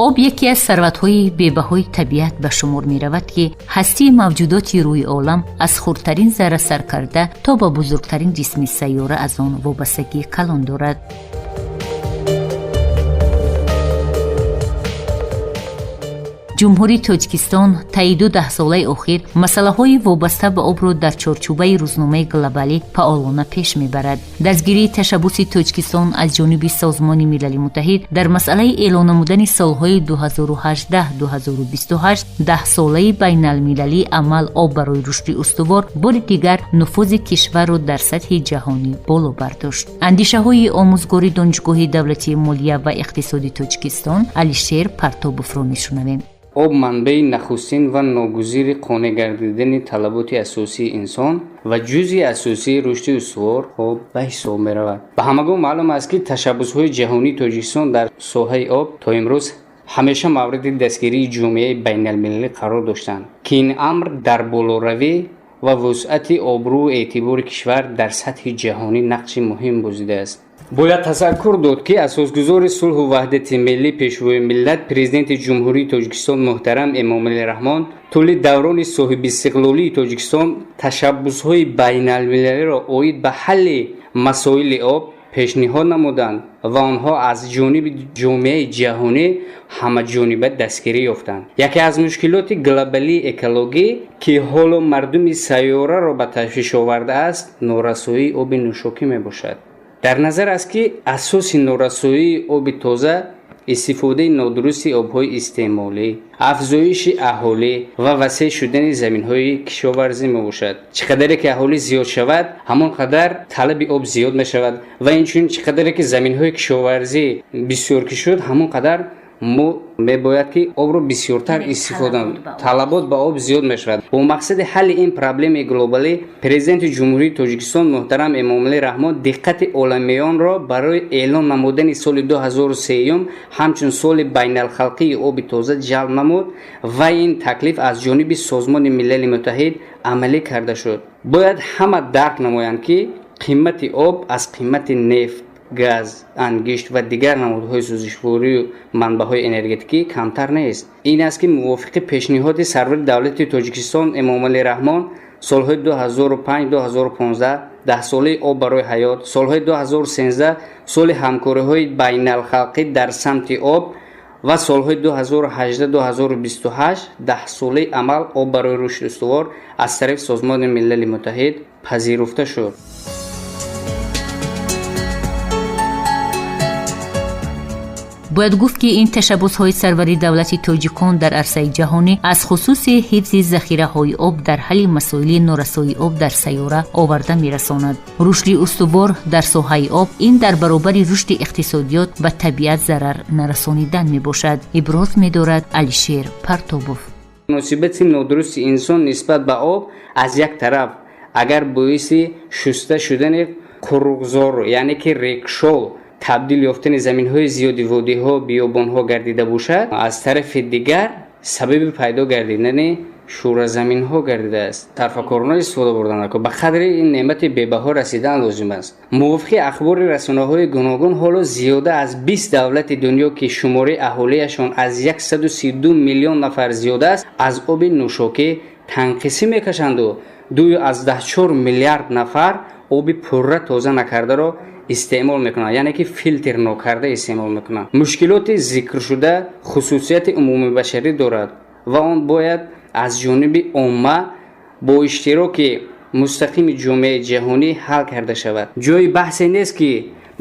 Об яке аз сарватҳои бебаҳои табиат ба шумор меравад, ки ҳастии мавҷудоти рӯи олам аз хурдтарин зарра сар карда то ба бузургтарин ҷисми сайёра аз он вобастагии калон дорад. Ҷумҳурии Тоҷикистон таи ду даҳсолаи охир масъалаҳои вобаста ба обро дар чорчӯбаи рӯзномаи глобалӣ фаъолона пеш мебарад. Дастгирии ташаббуси Тоҷикистон аз ҷониби Созмони Милали Муттаҳид дар масъалаи эълон намудани солҳои 2018-2028 даҳсолаи байналмилалии амал об барои рушди устувор бори дигар нуфузи кишварро дар сатҳи ҷаҳонӣ боло бардошт. Андешаҳои омӯзгори Донишгоҳи давлатии молия ва иқтисоди Тоҷикистон Алишер Партобовро мешунавем. Об манбаи нахустин ва ногузири қонеъ гардидани талаботи асосии инсон ва ҷузъи асосии рушди устувор об ба ҳисоб меравад. Ба ҳамагон маълум аст, ки ташаббусҳои ҷаҳонии Тоҷикистон дар соҳаи об то имрӯз ҳамеша мавриди дастгирии ҷомеаи байналмилалӣ қарор доштанд, ки ин амр дар болоравӣ ва вусъати обрӯу эътибори кишвар дар сатҳи ҷаҳонӣ нақши муҳим бозидааст. Бояд тасаккур дод, ки асосгузори сулҳу ваҳдати миллӣ, Пешвои миллат, Президенти Ҷумҳурии Тоҷикистон муҳтарам Эмомалӣ Раҳмон тӯли даврони соҳибистиқлолии Тоҷикистон ташаббусҳои байналмилалиро оид ба ҳалли масоили об пешниҳод намуданд ва онҳо аз ҷониби ҷомеаи ҷаҳонӣ ҳамаҷониба дастгирӣ ёфтанд. Яке аз мушкилоти глобалии экологӣ, ки ҳоло мардуми сайёраро ба ташвиш овардааст, норасоии оби нӯшокӣ мебошад. Дар назар аст, ки асоси норасоии оби тоза истифодаи нодурусти обҳои истеъмолӣ, афзоиши аҳолӣ ва васеъ шудани заминҳои кишоварзӣ мебошад. Чӣ қадаре ки аҳолӣ зиёд шавад, ҳамон қадар талаби об зиёд мешавад ва инчунин чӣ қадаре ки заминҳои кишоварзӣ бисёр ки шуд, ҳамон қадар мо мебояд ки обро бисёртар истифода, талабот ба об зиёд мешавад. Бо мақсади ҳалли ин проблемаи глобалӣ Президенти Ҷумҳурии Тоҷикистон муҳтарам Эмомалӣ Раҳмон диққати оламиёнро барои эълон намудани соли 2003 ҳамчун соли байналхалқии оби тоза ҷалб намуд ва ин таклиф аз ҷониби Созмони Милали Муттаҳид амалӣ карда шуд. Бояд ҳама дарк намоянд, ки қимати об аз қимати нефт, газ, ангишт ва дигар намудҳои сӯзишворию манбаъҳои энергетикӣ камтар нест. Ин аст, ки мувофиқи пешниҳоди сарвари давлати Тоҷикистон Эмомалӣ Раҳмон солҳои 2005-2015 даҳсолаи об барои ҳаёт, солҳои 2013 соли ҳамкориҳои байналхалқӣ дар самти об ва солҳои 2018-2028 даҳсолаи амал об барои рушди устувор аз тарафи Созмони Милали Муттаҳид пазируфта шуд. Бояд гуфт, ки ин ташаббусҳои сарвари давлати тоҷикон дар арсаи ҷаҳонӣ аз хусуси ҳифзи захираҳои об дар ҳалли масоили норасоии об дар сайёра оварда мерасонад. Рушди устувор дар соҳаи об ин дар баробари рушди иқтисодиёт ба табиат зарар нарасонидан мебошад, иброз медорад Алишер Партобов. Муносибати нодурусти инсон нисбат ба об аз як тараф агар боиси шуста шудани қуруғзор, яъне ки рекшол, табдил ёфтани заминҳои зиёди водиҳо, биёбонҳо гардида бошад, аз тарафи дигар сабаби пайдо гардидани шӯразаминҳо гардидааст. Тарфакорона истифода бурдан ба қадри ин неъмати бебаҳо расидан лозим аст. Мувофиқи ахбори расонаҳои гуногун, ҳоло зиёда аз 20 давлати дунё, ки шумораи аҳолиашон аз 132 миллион нафар зиёд аст, аз оби нӯшокӣ танқисӣ мекашанду 2,4 миллиард нафар оби пурра тоза накардаро истеъмол мекунанд, яъне ки филтр нокарда истеъмол мекунанд. Мушкилоти зикршуда хусусияти умумибашарӣ дорад ва он бояд аз ҷониби омма бо иштироки мустақими ҷомеаи ҷаҳонӣ ҳал карда шавад. Ҷои баҳсе нест, ки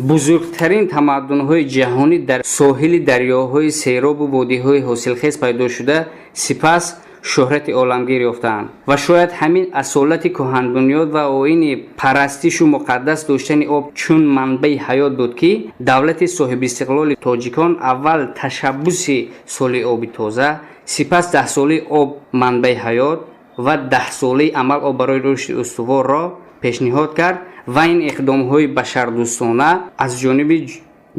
бузургтарин тамаддунҳои ҷаҳонӣ дар соҳили дарёҳои серобу водиҳои ҳосилхез пайдо шуда, сипас шӯҳрати оламгир ёфтаанд ва шояд ҳамин асолати кӯҳанбунёд ва оини парастишу муқаддас доштани об чун манбаи ҳаёт буд, ки давлати соҳибистиқлоли тоҷикон аввал ташаббуси соли оби тоза, сипас даҳсолаи об манбаи ҳаёт ва даҳсолаи амал об барои рушди устуворро пешниҳод кард ва ин иқдомҳои башардӯстона аз ҷониби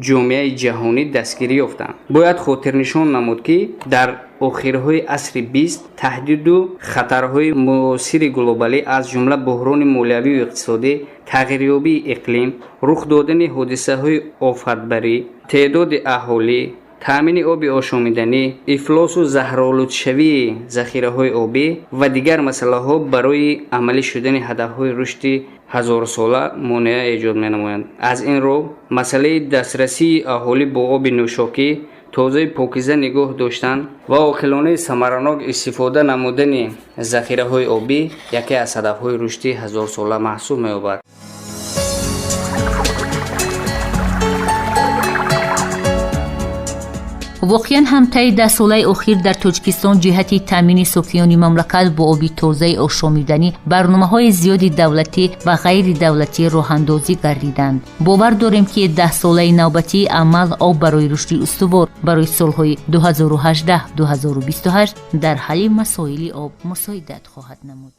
ҷомеаи ҷаҳонӣ дастгирӣ ёфтанд. Бояд хотирнишон намуд, ки дар охирҳои асри бист таҳдиду хатарҳои муосири глобалӣ, аз ҷумла буҳрони молиявию иқтисодӣ, тағйирёбии иқлим, рух додани ҳодисаҳои офатбарӣ, теъдоди аҳолӣ Таъмини оби ошомиданӣ, ифлосу заҳролудшавии захираҳои обӣ ва дигар масъалаҳо барои амалӣ шудани ҳадафҳои рушди ҳазорсола монеа эҷод менамоянд. Аз ин рӯ, масъалаи дастрасии аҳолӣ бо оби нӯшокӣ, тозаи покиза нигоҳ доштан ва оқилонаи самаранок истифода намудани захираҳои обӣ яке аз ҳадафҳои рушди ҳазорсола маҳсуб меёбад. Воқеан ҳам, таи 10 солаи охир дар Тоҷикистон ҷиҳати таъмини сокинони мамлакат бо оби тозаи ошомиданӣ барномаҳои зиёди давлатӣ ва ғайридавлатӣ роҳандозӣ гардиданд. Бовар дорем, ки 10-солаи навбатии амал «Об барои рушди устувор» барои солҳои 2018-2028 дар ҳалли масоили об мусоидат хоҳад намуд.